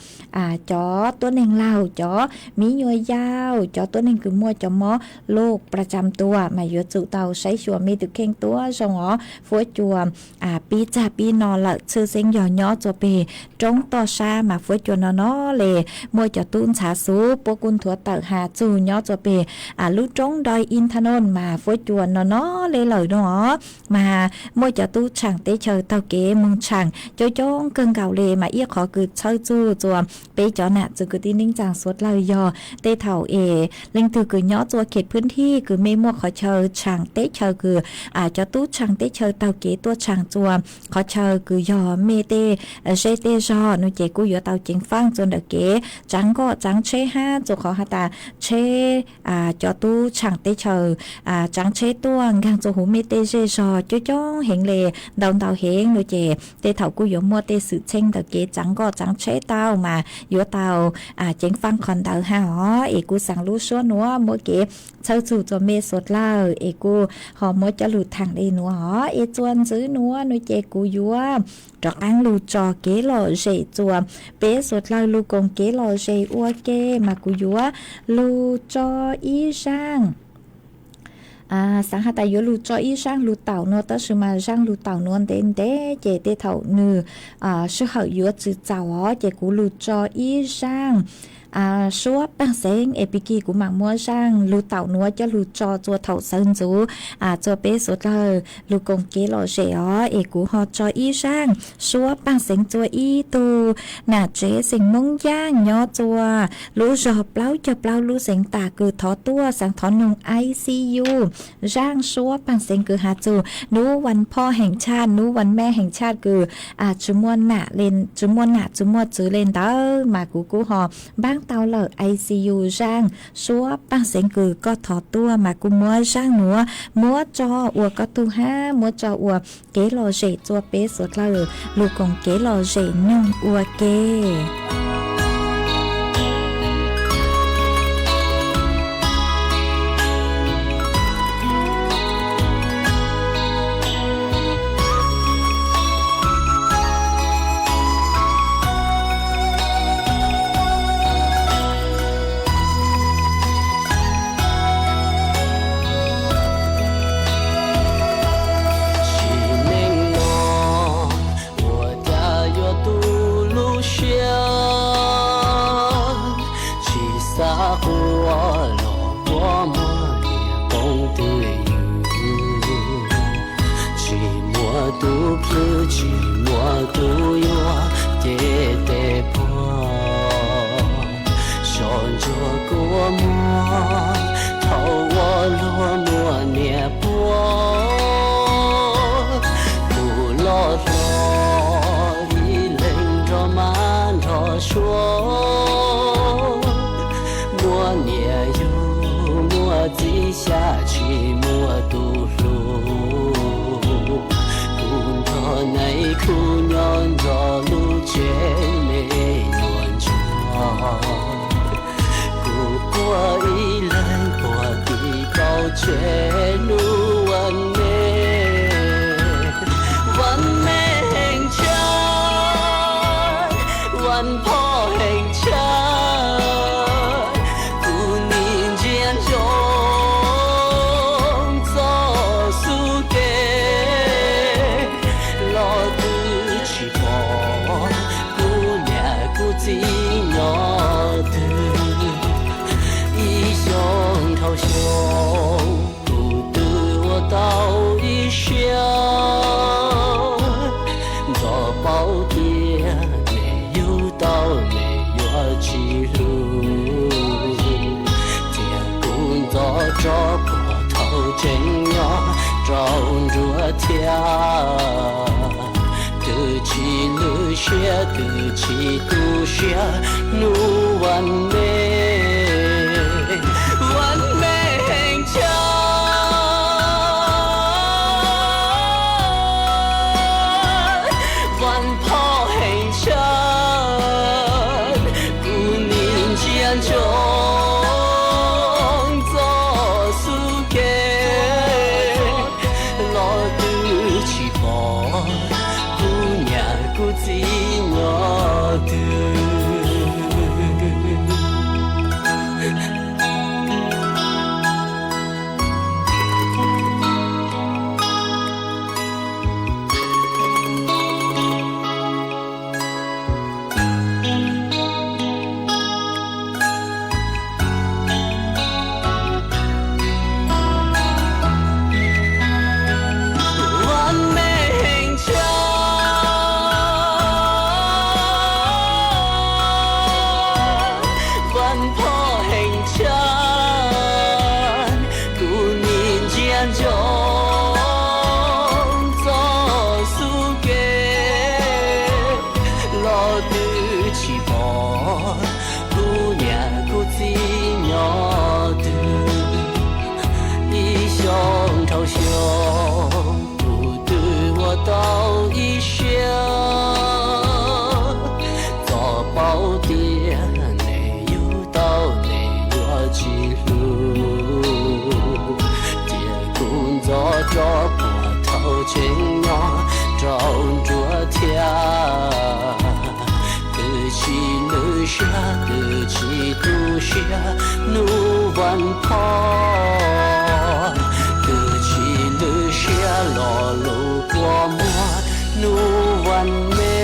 cov tuab neeg laug, cov miv nyuas yaus, cov tuab neeg kws muaj cov mob loj pra tsam tua mas yuav tsum tau saib xyuas mej tug kheej tuab zoo os. Fuab Cua pib txag pib no lawm tshwj xeeb yog nyob txuas peg roob toj sab mas Fuab Cua no no le muaj cov tub ntxhav xuv puab kuj nthuav tawm has txug nyob txuas peg lub roob doj Inthano mas Fuab Cua no no le lawm no os. Mas muaj cov tub tshaam teb chaws taug kev moog tshaam coob coob kawg nkaus le mas ib qhov kws txhawb txug txuas peb cov nam txwv kwv tij neej tsaa suav dlawg yog tej thaum es leej twg kws nyob txuas khem phwb thij kws mej muaj qhov chaw tshaam teb chaws kws cov tub tshaam teb chaws taug kev tuaj tshaam txuas qhov chaw kws yog mej tej zej tej zog no ces kuj yuav tau ceev faaj txuas ntawm kev tsaav nkoj tsaav tsheb hab txuas qhov has tas tsheb cov tub tshaam teb chaws tsaav tsheb tuaj nkaag txuas huv mej tej zej zog coob coob heev le ntau ntau heev no ces tej thaum kuj yuav muaj tej xwm txheej ntawm kev tsaav nkoj tsaav tsheb tau mas yuav tau ceev faaj qhov ntawd hab os. Es kuj xaa lub suab nuav muab kev txhawb txug txuas mej suav dlawg es kuj ho muab cov lug thaam le nuav os. Es txuas ntxiv nuav no ces kuv yuav rov qaab lug tso kev lom zem txuas peb suav dlawg lug koom kev lom zem ua ke mas kuv yuav lug tso ib zaaj xaav has tas yuav lug tso ib zaaj lug taum nuav tab sis mas zaaj lug taum nuav ntev ntev ces tej thaum nwg sij hawm yuav tsi txaus os ces kuv lug tso ib zaaj suab paaj xeev es pig kig kuv maam muab zaaj lug taum nuav coj lug tso txuas thaum sawv ntxuv txuas peb suav dlawg lug koom kev lom zem os. Es kuv ho tso ib zaaj suab paaj xeev txuas ib tug nam tsev xeem Moob Yaaj nyob txuas lub zog plaub caug plaub lub xeev tas kws thov tuaj xaav thov noog ICU. Zaaj suab paaj xeev kws has txug nub vas phoj heem tshaj, nub vas mej heem tshaj kws tsi muaj nam, tsi muaj nam tsi muaj txwv le ntawd mas kuv kuj ho npaab tau lawm ICU zaaj suab paaj xeev kws koj thov tuaj mas kuj muab zaaj nuav muab tso ua koj tug hab muab tso ua kev lom zem txuas peb suav dlawg lug koom kev lom zem noog ua ke. Tsim neej no ua cas yuav tu lub siab, tsis xav quaj los quaj muab niam poob twj ywm. Tsis muaj tub plhws tsis muaj tub yuav ces tej puag zos ntsuag kua muag, thaum ua luag muaj niam puag rov puag thaum tseem nyob rau nruab thiab. Twb tsis lwj siab twb tsis tu siab hnub vas me, vas me heev tshaj, vas phoj heev tshaj, kuv nim ntsia ntsoov txoj xub ke los twb tsis pom kuv niam kuv txiv nyob twg. Vas me heev tshaj, vas phoj heev tshaj, kuv nim ntsia ntsoov txoj xub ke los twb tsis pom kuv niam kuv txiv nyob twg. Ib xyoos dhau xyoo kuv twb ua tau ib siab, txoj paub tias nws yug tau nws yuav tsis hlub, cia kuv ntxov rov puag thaum tseem nyob rau nruab thiab. Twb tsis lwj siab twb tsis tu siab hnub vas phoj, twb tsis lwj siab lo lus kua muag hnub vas me.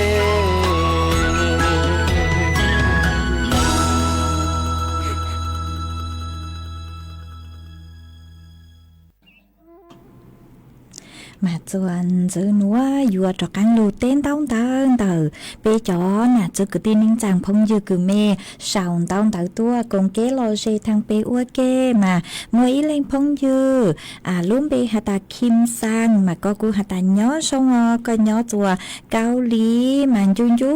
Mas txuas ntxwv nuav yuav rov qaab lug teb ntaub ntawv ntawm peb cov nam txiv kwv tij neej tsaa phooj ywg kws mej sau ntaub ntawv tuaj koom kev lom zem thaam peb ua ke mas muaj ib leej phooj ywg lub npe has tas Kim Sang mas koj kuj has tas nyob zoo os, koj nyob txuas Kaus Lim mas ncu ncu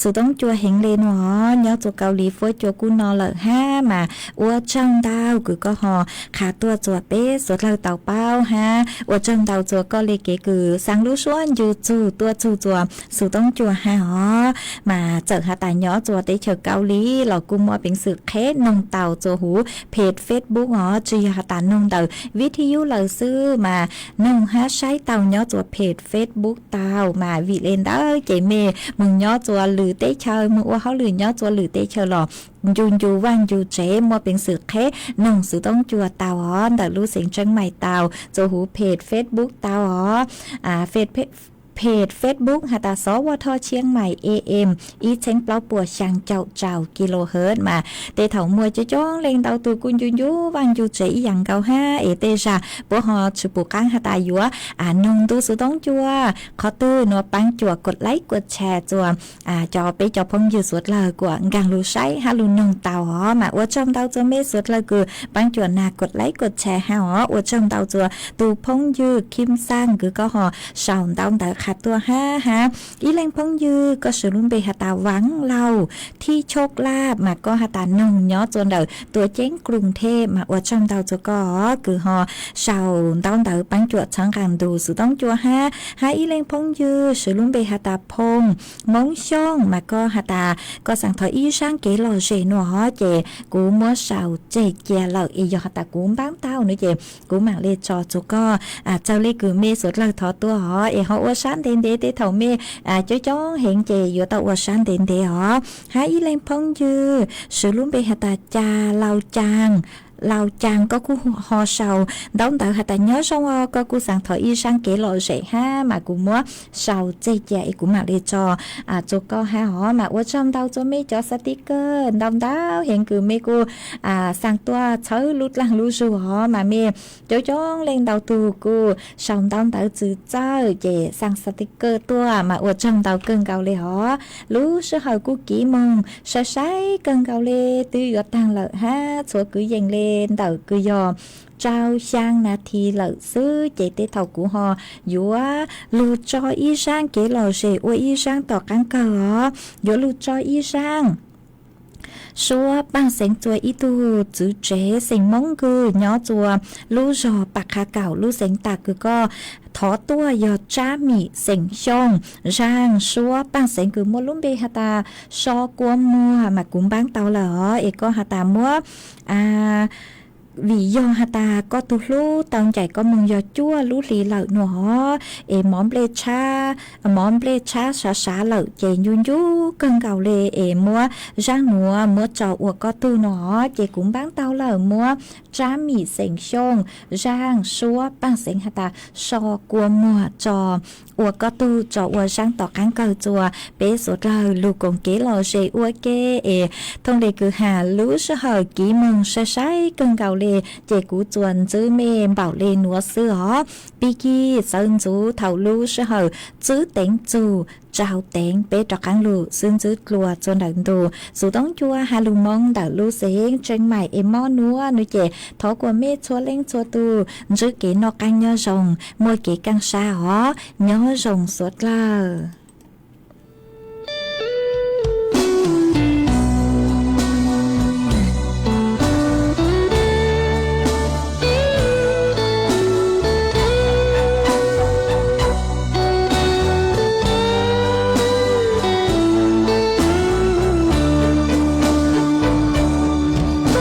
xuv toob cua heev le nuav, nyob txuas Kaus Lim fuab cua kuj no lawm hab mas ua tsaug ntau kws koj ho qha tuaj txuas peb suav dlawg tau paub hab ua tsaug ntau txuas koj le kev kws xaa lub suab ncu txug tuaj txug txuas xuv toob cua hab os. Mas txawm has tas nyob txuas teb chaws Kaus Lim los kuj muaj peev xwm qheb noog tau txuas huv page Facebook os, tsi yog has tas noog ntawm video lawm xwb mas noog hab saib tau nyob txuas page Facebook tau mas vim le ntawd ces mej moog nyob txuas lwm teb chaws, moog ua hauj lwm nyob txuas lwm teb chaws los ncu ncu vaaj ncu tsev muaj peev xwm qheb noog xuv toob cua tau os, ntawm lub xeev Tseeb Mais tau, txuas huv page Facebook tau os. Page Facebook has tas Xov Vaj Thoj Tshiab Mais A M ib txheeb plaub puas xyaa caum rau kilohertz mas tej thaum muaj coob coob leej ntau tug kuj ncu ncu vaaj ncu tsev ib yaam nkaus hab es tej zag puab ho tsi pum qaab has tas yuav noog ntu xuv toob cua qhov twg nuav paab cuam kuam like kuam share txuas cov peb cov phooj ywg suav dlawg kuam nkaag lug saib hab lug noog tau os. Mas ua tsaug ntau txuas mej suav dlawg kws paab cuam nag kuam like kuam share hab os. Ua tsaug ntau txuas tug phooj ywg Kim Sang kws koj ho sau ntaub ntawv qha tuaj hab hab ib leej phooj ywg koj swv lub npe has tas Vaam Lauj Thib Choj Laj mas koj has tas noog nyob txuas ntawm Tuam Ceeb Kruas Theb mas ua tsaug ntau txuas koj kws ho sau ntaub ntawv paab cuam txhawb nqaa ntu xuv toob cua hab hab ib leej phooj ywg swv lub npe has tas Phoo Moob Xyooj mas koj has tas koj xaa thov ib zaab kev lom zem nuav ces kuv muab sau tseg cia lawm es yog has tas kuv npaab tau nuav ces kuv maam le tso txuas koj. Txawm le kws mej suav dlawg thov tuaj os es ho ua sab ntev ntev tej thaum mej coob coob heev ces yuav tau ua sab ntev ntev os. Hab ib leej phooj ywg swv lub npe has tas Cas Lau Caas, Lau Caas koj kuj ho sau ntaub ntawv has tas nyob zoo os, koj kuj xaa thov ib zaab kev lom zem hab mas kuv muab sau tseg cia es kuv maam le tso txuas koj hab os. Mas ua tsaug ntau txuas mej cov xaa ti kawg ntau ntau heev kws mej kuj xaa tuaj txhawb lub dlaag lub zug os mas mej coob coob leej ntau tug kuj sau ntaub ntawv txwv txawj ces xaa xaa ti kawg tuaj mas ua tsaug ntau kawg nkaus le os. Lub sij hawm kuj kiv moog sai sai kawg nkaus le, twb yuav taag lawm hab txhua kwv yees le ntawm kws yog rau xyaa nas this lawm xwb, ces tej thaum kuv ho yuav lug tso ib zaab kev lom zem ua ib zaab tom qaab kawg os, yuav lug tso ib zaab suab paaj xeev txua ib tug txwv tsev xeem Moob kws nyob txua lub zog Pam Qha Kaum lub xeev Tam kws koj thov tuaj yog Tsab Mim xeem Xyooj, zaaj suab paaj xeev kws muaj lub npe has tas So Kua Muag mas kuv npaab tau lawm os, es koj has tas muab vim yog has tas koj tug hlub tau ncaim koj moog yog cuaj lub hli lawm nuav, es mov nplej tshab, mov nplej tshab sav sav lawm ces ncu ncu kawg nkaus le, es muab zaaj nuav muab tso ua koj tug no, ces kuv npaab tau lawm, muab Tsab Mim xeem Xyooj, zaaj suab paaj xeev has tas So Kua Muag tso ua koj tug, tso ua zaaj tom qaab kawg txua. Peb suav dlawg lug koom kev lom zem ua ke, es thooj le kws has lub sij hawm kiv moog sai sai kawg nkaus le, ces kuv txuas ntxwb mej npaum le nuav xwb os. Pig kig txawv ntxuv thaum lub sij hawm txwb teev txug tsaug teev, peb rov qaab lug xwb ntxwb dlua txua ntawm ntu. Xuv toob ncua has lug moo ntawm lub xeev Tseem Maim es mob nuav nuav ces thov kuas mej txhua leej txhua tug ntsib kev noj qaab nyob zoo, muaj kev kaaj sab os. Nyob zoo suav dlawg.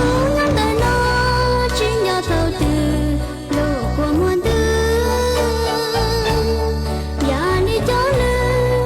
Koj nyob ntawm no tsis nco thaum twg, lub kua muag ntws, yog nws cov lw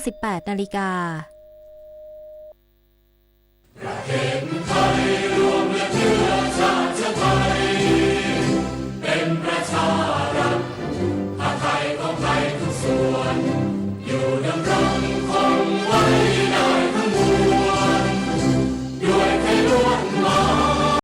สิบแปดนาฬิกา